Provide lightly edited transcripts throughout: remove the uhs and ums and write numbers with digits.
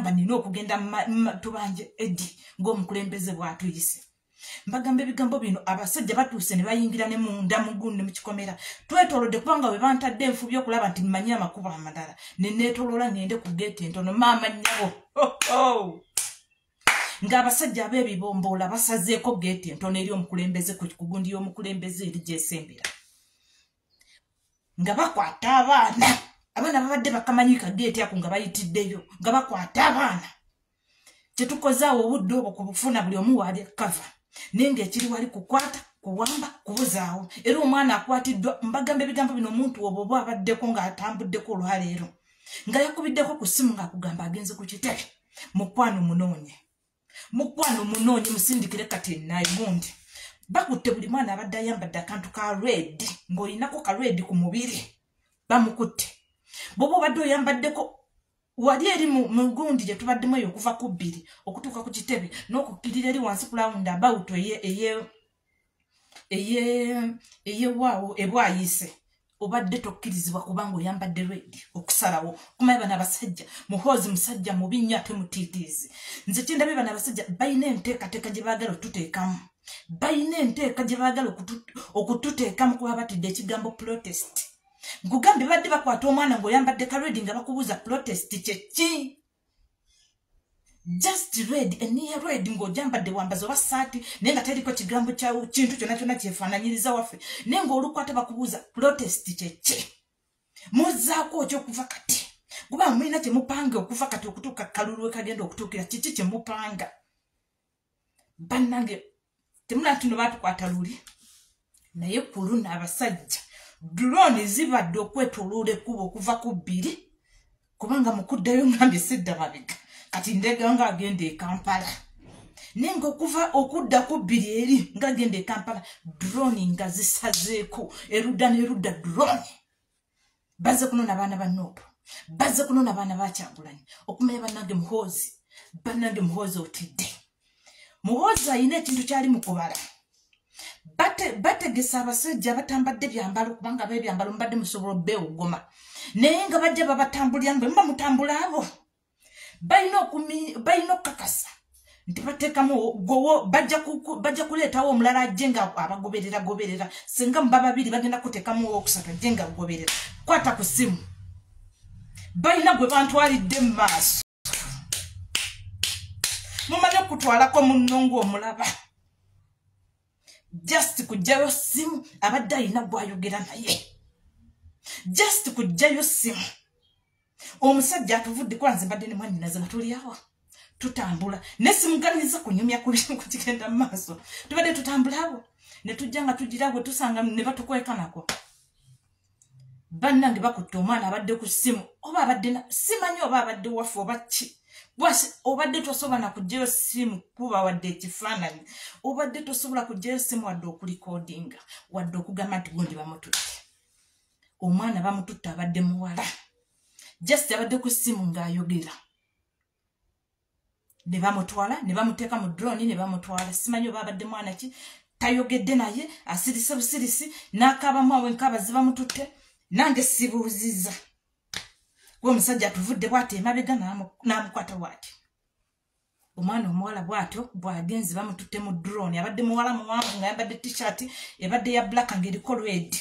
Nengamba nina okugenda tubanje Edi ng'omukulembeze bw'atuyise. Mbagamba ebigambo bino, abasajja batuuse ne bayingira ne munda mugunde mu kikomera. Twetoolodde kubanga we bantadde enfubi okulaba nti mmanyi amakubo amalala, ne neetoloola ngende ku geeti entono. Maama nnyabo, ng'abasajja ab'ebibomboola basazeeko geeti entono eri omukulembeze ku gundi y'omukulembeze eri gyesembera, nga bakwata abaana. Abaana babadde bakamanyi ka geeti ako nga bayitiddeyo, nga bakwata abaana. Kyetukoze awo obudde obwo ku bufuna buli omu waali kava, naye ng'ekiri wali kukwata, kuwamba, kubuzaawo. Era omwana akwatiddwa, mbagamba ebigambo bino, omuntu obwo oba abaddeko ng'atambuddeko olwaleero nga yakubiddeko ku ssimu ng'akugamba agenze ku kitebe, mukwano munoonye, mukwano munoonye, musindikire kati enagundi. Bakutte buli mwana abadde ayambadde akantu ka red, ng'olinako ka red ku mubiri, bamukutte. Bw'oba obadde oyambaddeko wali eri mu gundi gye tubaddemu eyo okuva ku 2 okutuuka ku kitebe n'okukkirira eri wansi ku round about eyewaawo ebwayise, obadde tokkirizibwa kubanga oyambadde red okusalawo. Kumanya bano abasajja, Muhoozi musajja mubi nnyo ate mutiitiizi. Nze kyendabye, bano abasajja balina enteekateeka gye baagala otuteekamu, balina enteeka gye baagala okututeekamu kuba batidde ekigambo protest. Nkugambye badde bakwata omwana ng'oyambadde ka red nga bakubuuza protest kyeki. Just red, eniya red ng'ogyambadde wambazi oba saati, naye nga teriko kigambo kya kintu kyonna kyonna kyefaananyiriza waffe, naye ng'olukwata bakubuuza protest kyeki. Muzzaako otya okuva kati? Kubanga mulina kyemupanga okuva kati okutuuka kalulu we kagenda okutuukira. Kiki kyemupanga? Bannange, temulaba nti no baatukwata luli, naye ku luno abasajja drone zibadde okwetooloola ekkubo okuva ku 2, kubanga mukuddayo ngambye sidda mabega, kati ndega nga agenda e Kampala, naye nga okuva okudda ku 2 eri ng'agenda e Kampala, drone nga zisazeeko erudda n'erudda. Drone bazze kunona abaana ba NUP, bazze kunona abaana ba Kyagulanyi. Okumanya bannange Muhoozi, bannange Muhoozi otidde. Muhoozi ayina ekintu kyali mu kubala. Bategesa abasajja abatambadde byambalo, kubanga ab'ebyambalo mubadde musobola obbeewogoma, naye nga bajja babatambulira bwe muba mutambula abo balina okukakasa nti bateekamu gowo, bajja kuleetawo omulala ajje nga abagoberera goberera. Singa muba babiri, bagenda kuteekamu owokusatu ajje nga agoberera. Kwata ku ssimu, balina gwe bantwalidde mu maaso. Mumanyi okutwalako munno ng'omulaba, just kujjayo ssimu, abadde alina gwayogera naye, just kujjayo ssimu. Omusajja atuvudde kuba nze mbadde ne mwannyinaze nga tuli awa tutambula, ne simuganyiza kunyumya ku kigenda mu maaso. Tubadde tutambula abo ne tujja nga tugira bwe tusanga ne batukweka nako. Bannange, bakutte omwana abadde ku ssimu, oba abadde simanyi oba abadde waffe oba ki. Obadde tosobola nakuggyayo ssimu kuba wadde ekifaananyi, obadde tosobola kuggyayo ssimu wadde okurecordinga, wadde okugamba nti gundi bamututte. Omwana bamututte abadde muwala, just abadde ku ssimu ng'ayogera, ne bamutwala ne bamuteeka mu drone ne bamutwala. Simanyi oba abadde mwana ki, tayogedde naye, asirise busirisi n'akaabamu awo enkaaba zibamututte. Nange sibuuzizza kuba omusajja atuvudde bw'ati emabega n'amukwata bw'ati omwana omuwala bw'atyo bw'agenzi bamututte mu drone. Abadde muwala muwanvu nga yambadde T-shirt ebadde ya black ng'eriko red,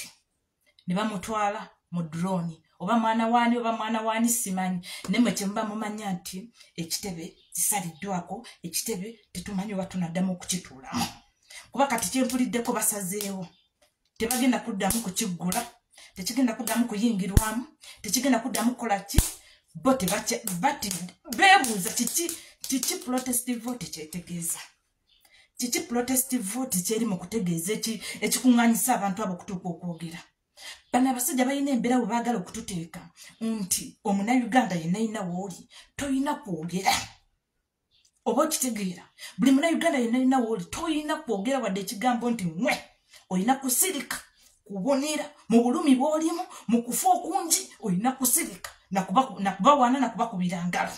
ne bamutwala mu drone. Oba mwana waani, oba mwana waani, simanyi. Naye kyemuba mumanya nti ekitebe kisaliddwako, ekitebe tetumanyi oba tunaddamu okukituulamu, kuba kati kyempuliddeko basazeewo tebagenda kuddamu kukiggula, tekigenda kuddamu kuyingirwamu, tekigenda kuddamu kukola ki. Bo beebuuza kiki, kiki protest vote kyetegeeza, kiki protest vote kyeri mu kutegeeza ekikuŋŋaanyisa abantu abo okutuuka okwogera. Bano abasajja balina embeera bwe baagala okututeeka nti omunnayuganda yenna yina wooli toyina kwogera. Oba okitegeera, buli munnayuganda yenna yina wooli toyina kwogera wadde ekigambo nti mwe, olina kusirika kubonera mu bulumi bw'olimu, mu kufa okungi. Olina kusirika nakubawaana, nakubakubira ngalo,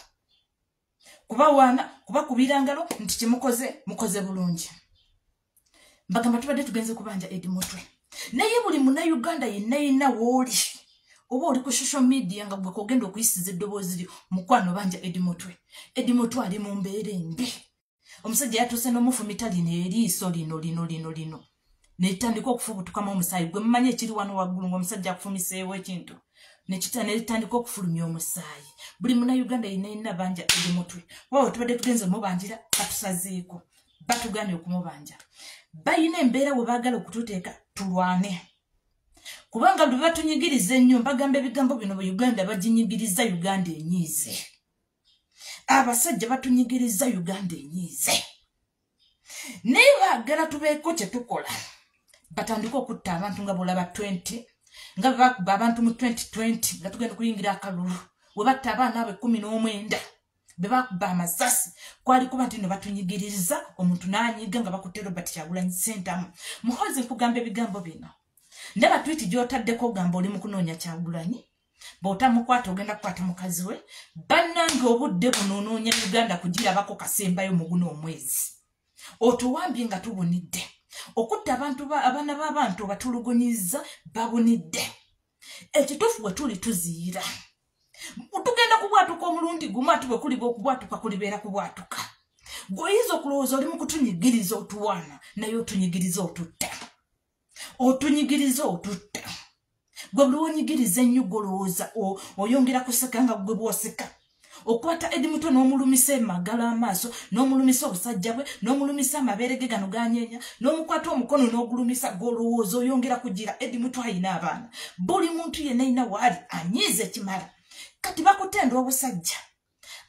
kubawaana, kubakubira ngalo nti kyemukoze mukoze bulungi. Mbagamba tubadde tugenze kubanja Edi Mutwe, naye buli munnayuganda yenna yenna wooli Oba oli ku social media nga gwe kogenda okuyisiza eddoboozi lyo, mukwano banja Eddie Mutwe. Eddie Mutwe ali mu mbeera embi. Omusajja yatuuse n'omufumita lino eriiso lino lino lino lino, netandika okufubutukamu omusaayi. Gwe mumanyi ekiri wano waggulu ng'omusajja akufumiseewo ekintu, netandika okufulumya omusaayi. Buli Munnayuganda yenna yenna banja Eddie Mutwe. Waawe tubadde tugenze mubanjira, batusazeeko, batugambye okumubanja. Bayina embeera we baagala okututeeka tulwane, kubanga lwe batunyigiriza ennyo. Mbagamba ebigambo bino, bwe Uganda baginyigiriza, Uganda enyiize. Abasajja batunyigiriza, Uganda enyiize, naye baagala tubeeko kye tukola, batandike okutta abantu nga bolaba 20, nga bakuba abantu mu 2020 nga tugenda okuyingira akalulu, we batta abaana abo 19 be bakuba amasasi. Kwali kuba nti no batunyigiriza, omuntu n'anyiga nga bakutte Robert Kyagulanyi Ssentamu. Muhoozi, nkugamba ebigambo bino, ndaba tweet gy'otaddeko, ogamba oli mu kunoonya Kyagulanyi, bw'otamukwata ogenda kukwata mukazi we. Bannange, obudde buno onoonya Uganda kugirabako kasembayo mu guno omwezi. Otuwambye nga tubunidde okutta abantu, abaana b'abantu batulugunyiza babunidde. Ekituufu bwe tuli tuziyira, tugenda kubwatuka omulundi gumu, ate bwe kuliba okubwatuka kulibeera kubwatuka. Gweoyinza okulowooza oli mu kutunyigiriza otuwaana, naye otunyigiriza otutta, otunyigiriza otutta. Gwe buli wonyigiriza ennyo, golowooza oyongera kuseka, nga gwe bwoseka okwata Eddie Mutwe n'omulumisa emagalo amaaso, n'omulumisa obusajja bwe, n'omulumisa amabeere ge gano ganyeenya, n'omukwata omukono n'ogulumisa, golowooza oyongera kugira. Eddie Mutwe ayina abaana, buli muntu yenna ayina waali anyiiza ekimala. Kati bakutenda obusajja,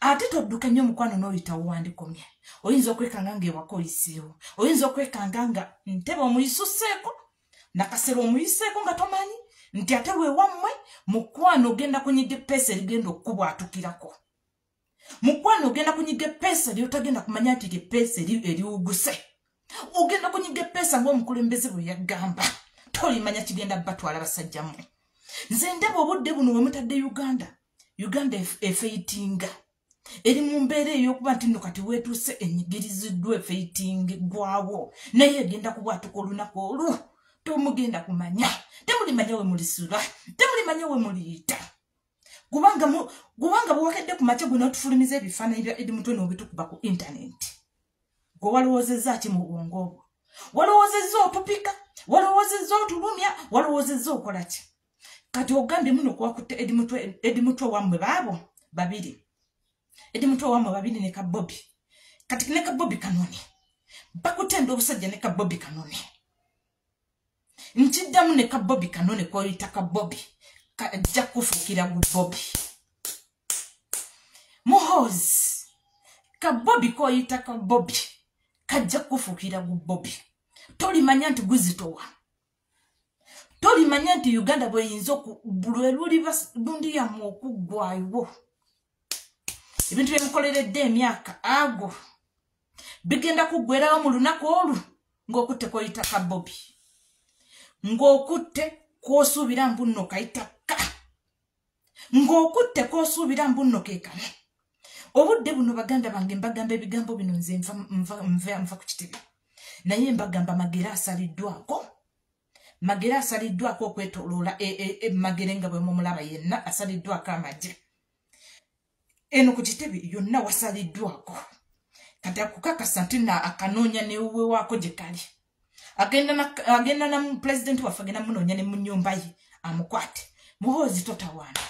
ate todduka nnyo omukwano n'oyita wowandikomye. Oyinza okwekanga ng'ewaka oyiseewo, oyinza okwekanga nga ntebe omuyisuseeko, nakasero omuyiseeko nga tomanyi nti ate wewammwe. Mukwano, ogenda kunyiga epeesa erigenda okukubwatukirako. Mukwano, ogenda kunyiga epeesa lyotagenda kumanya nti lyepeesa eriwuguse. Ogenda kunyiga epeesa ng'omukulembeze bwe yagamba, tolimanya kigenda batwala. Basajja mmwe, nze ndaba obudde buno we mutadde Uganda, Uganda efeitinga, eri mu mbeera ey'okuba nti nno kati weetuuse enyigiriziddwa, efeitinga eggwawo, naye egenda kubwatuka olunaku olwo tomugenda kumanya. Temulimanya we mulisula, temulimanya we muliyita, kubanga bwewakedde ku makya gwe n'otufulumiza ebifaananyi bya Eddie Mutwe n'obitukuba ku intaneti, gwe walowoozezza ki mu bwongo obwo? Walowoozezza otupika? Walowoozezza otulumya? Walowoozezza okola ki? Kati ogambye muno kuwakutte Eddie Mutwe wammwe baabo babiri, Eddie Mutwe wammwe babiri ne Kabobi. Kati ne Kabobi kanone bakutenda obusajja, ne Kabobi kanone, nkiddamu, ne Kabobi kanone koyita Kabobi kajja kufuukira gu Bobi. Muhoozi, Kabobi koyita Kabobi kajja kufuukira gu Bobi. Tolimanya nti guzitowa, tolimanya nti Uganda bweyinza lwe luliba gundi yammwe okuggwayo. Ebintu byemukoleredde emyaka ago bigenda kuggwerawo mu lunaku olwo ng'okutte koyita Kabobi, ng'okutte kwosuubira mbu nno kayita ka, ng'okutte kwosuubira mbu nno ke kano. Obudde buno, baganda bange, mbagamba ebigambo bino, nze nva ku kitebe, naye mbagamba Magere asaliddwako, Magere asaliddwako okwetoloola Magere nga bwe mumulaba yenna asaliddwako amagye. Eno ku kitebe yonna wasaliddwako. Kati akukakasa nti na akanoonya newuwe waako gye kali, agenda na pulezidenti waffe, agenda munoonya ne mu nnyumba ye amukwate. Muhoozi, totawaana,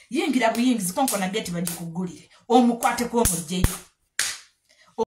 yingira buyingizi, konkona geti bagikuggulire, omukwateko omugjeyo.